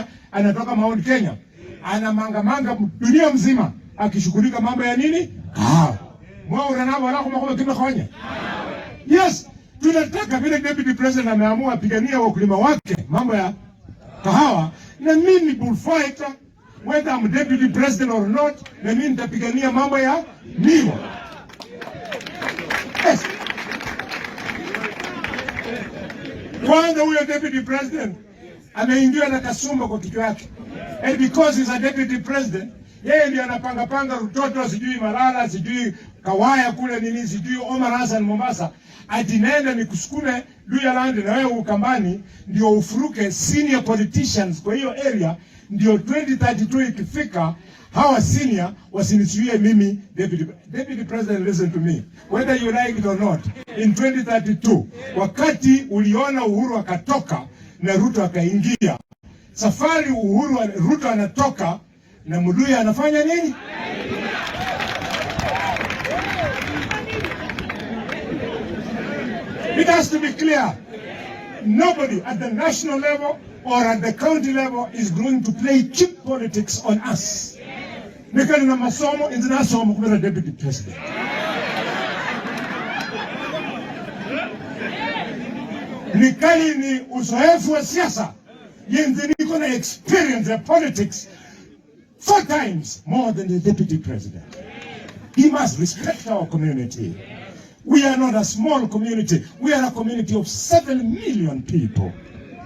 Kenya, anatoka Mount Kenya, anamangamanga dunia mzima akishughulika mambo ya nini? Kahawa. Mwaura nabo wala kuma kimekhonya. Yes, tunataka vile deputy president ameamua apigania wakulima wake mambo ya kahawa, na mimi bullfighter, whether I'm deputy president or not, na mimi nitapigania mambo ya miwa. Yes. Kwanza huyo deputy president ameingiwa na kasumba kwa kichwa yake. And because he's a deputy president, yeye ndiye anapanga panga Rutoto, sijui Malala, sijui Kawaya kule nini, sijui Omar Hassan Mombasa, ati nenda nikusukume Luhyaland na wewe Ukambani ndio ufuruke senior politicians kwa hiyo area, ndio 2032 ikifika hawa senior wasinisuie mimi deputy president. Listen to me, whether you like it or not, in 2032 wakati uliona Uhuru akatoka na Ruto akaingia, safari Uhuru Ruto anatoka na Mluya anafanya nini? It has to be clear. Nobody at the national level or at the county level is going to play cheap politics on us. Nikali na masomo inzinasomo kubera deputy president. Nikali ni uzoefu wa siasa. Yenze niko na experience ya politics 4 times more than the deputy president. He must respect our community. We are not a small community. We are a community of 7 million people.